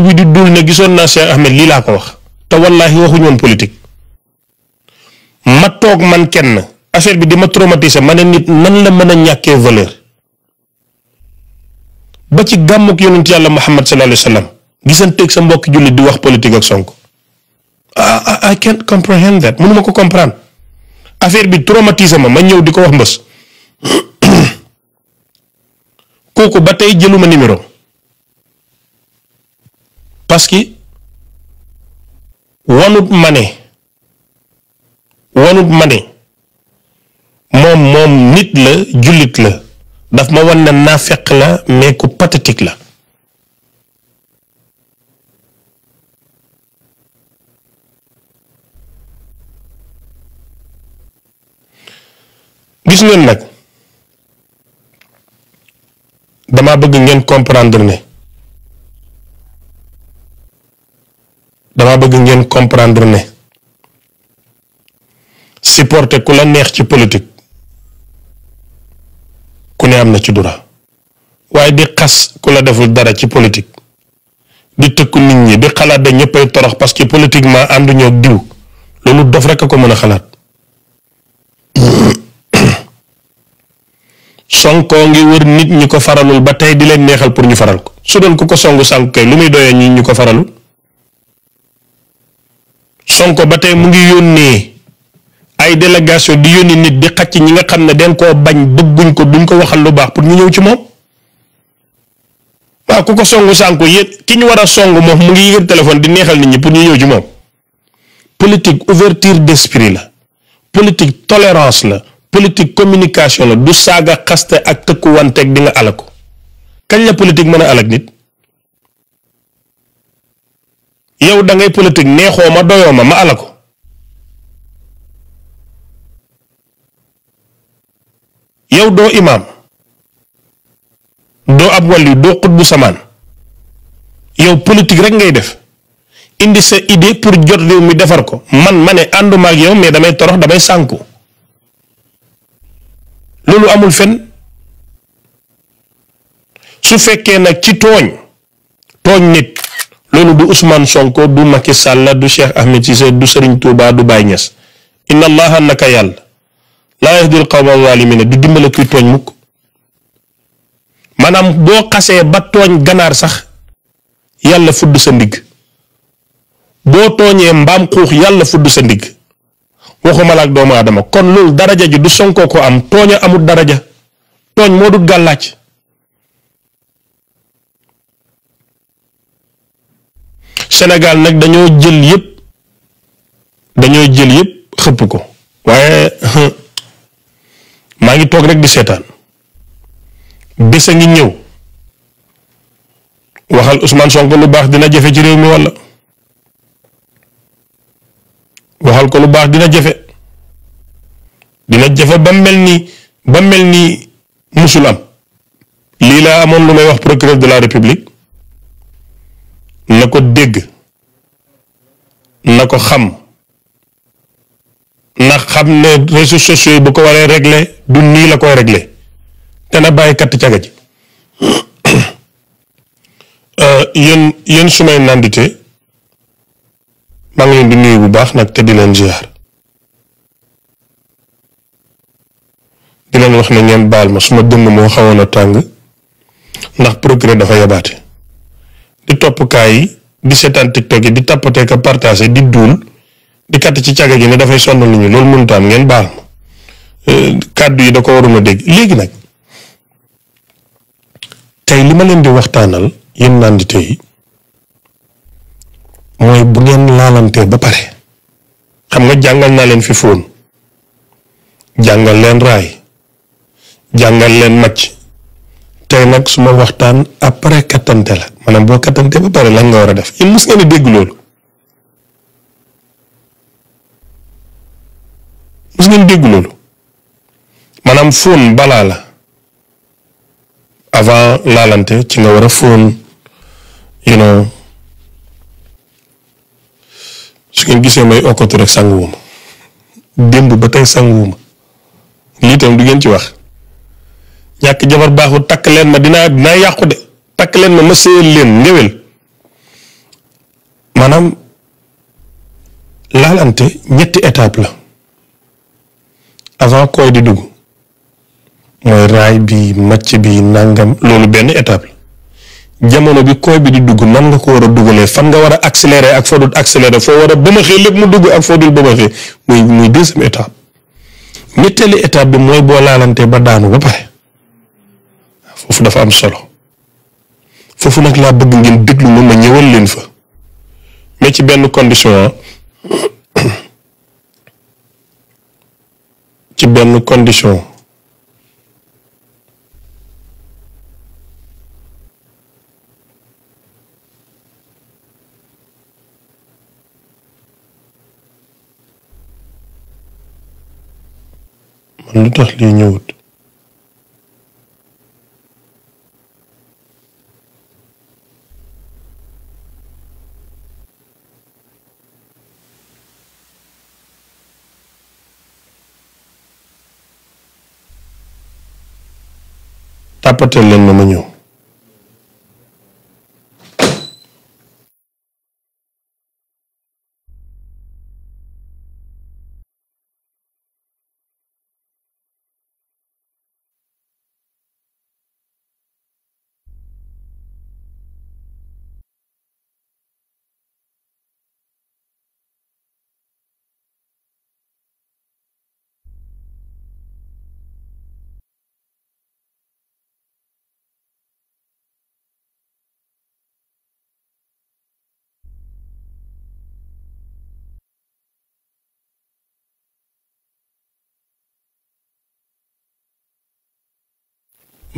bi di dul ne gisoon naa Cheikh Ahmed lii laa ko wax te wallaahi waxuñu woon politique ma toog man kenn affaire bi di ma traumatiser ma ne nit nan la mën a ñàkkee valeur ba ci gàmmuk yonent yàlla Muhammad sallallahu alayhi wa sallam gisanteeg sa mbokk jullit di wax politique ak Sonko I can't comprehend that mënuma ko comprendre affaire bi traumatiser ma ñëw di ko wax mbës kooku ba tey jëluma numéro parce que wanut ma ne moom nit la jullit la daf ma wan ne naafeq la mais ku pathétique la gis ngeen nag dama bëgg ngeen comprendre ne supporter ku la neex ci politique ku ne am na ci dura waaye di xas ku la deful dara ci politique di tëkku nit ñi di xalaat da ñëppay torox parce que politiquement ànduñoo ak diw loolu dof rek a ko mën a xalaat Sonko ngi wër nit ñi ko faralul ba tey di leen neexal pour ñu faral ko su doon ku ko songu sànq kay lu muy doyee ñi ñu ko faralul Sonko ba tey mu ngi yónnee ay délégation di yónni nit di xacc ñi nga xam ne den koo bañ bëgguñ ko duñ ko waxal lu baax pour ñu ñëw ci moom waaw ku ko songu sànq yéen ki ñu war a songu moom mu ngi yëg téléphone di neexal nit ñi pour ñu ñëw ci moom politique ouverture d'esprit la politique tolérance la politique communication la du saaga xaste ak tëkkuwanteeg di nga alako kañ la politique mën a alak nit yow da ngay politique neexoo ma doyoo ma alako yow doo imaam doo ab wàllu doo xutbu samaan yow politique rek ngay def indi sa idée pour jot réew mi defar ko ma ne ànduma ak yow mais damay torox damay sànku loolu amul fen su fekkee nag ci tooñ nit loolu du Ousmane Sonko du Macky Sall du Cheikh Ahmed Cissé du Serigne Touba du Baye Niass inna allaha naka yàlla laa yahdil qawma zaalimiina du dimbale kuy tooñ mukk maanaam boo xasee ba tooñ ganaar sax yàlla fudd sa ndigg boo tooñee mbaam xuux yàlla fudd sa ndigg waxuma la ak doomu aadama kon loolu daraja ji du Sonko ko am tooña amul daraja tooñ moo dut gàllaaj Sénégal nag dañoo jël yépp xëpp ko waaye maa ngi toog rek di seetaan bés a ngi ñëw waxal Ousmane Sonko lu baax dina jafe ci réew mi walla waxal ko lu baax dina jafe ba mel ni musul am lii laa amoon lu may wax procureur de la république na ko dégg na ko xam na xam ne réseaux sociaux yi bu ko waree régler du nii la koy régler te na bàyyi katt caga ji yéen su may nandite maa ngi leen di nuyu bu baax nag te di leen ziar di leen wax ne ngeen baal ma suma dënn moo xawoon a tàng ndax procureur dafa yabaate di topp kaay yi di seetaan TikTok yi di tappatee ka partagé di duul di katt ci caga gi ne dafay sonal nit ñi loolu mënut a am ngeen baal ma kàddu yi da ko waroon a dégg léegi nag tey li ma leen di waxtaanal yéen nandite yi mooy bu ngeen laalantee ba pare xam nga jàngal naa leen fi fóon jàngal leen raay jàngal leen macc tey nag suma waxtaan après kattante la maanaam boo kattante ba pare lan nga war a def yéen mës ngeen a dégg loolu mës ngeen dégg loolu maanaam fóon balaa la avant laalante ci nga war a fóon su ngeen gisee may okkatu rek sanguwuma démb ba tey sanguwuma lii tam du ngeen ci wax ñàkk jabar baaxul takk leen ma dinaa yàqu de takk leen ma sëyal leen ngéwél maanaam laalante ñetti étape la avant koy di dugg mooy raay bi macc bi nangam loolu benn étape la jamono bi koy bi di dugg nan nga ko war a dugalee fan nga war a accélérer ak foo dul accélérer foo war a bëmaxee lépp mu dugg ak foo dul bëmaxee muy deuxième étape ñetteelu étape bi mooy boo laalantee ba daanu ba pare foofu dafa am solo foofu nag laa bëgg ngeen déglu ma ñëwal leen fa mais ci benn condition ci benn condition man lu tax lii ñëwut tàppateel leen ma ñëw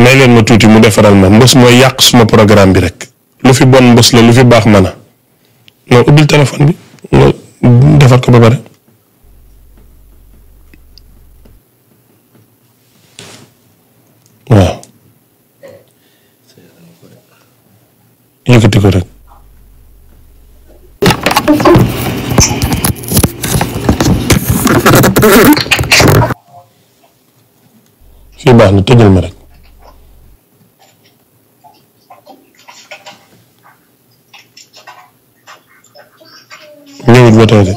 may leen ma tuuti mu defaral ma mbës mooy yàq suma programme bi rek lu fi bon mbës la lu fi baax mën a non ubbil téléphone bi nga defar ko ba pare waaw yëkkati ko rek fii baax na tëjal ma rek ñëwut ba tey de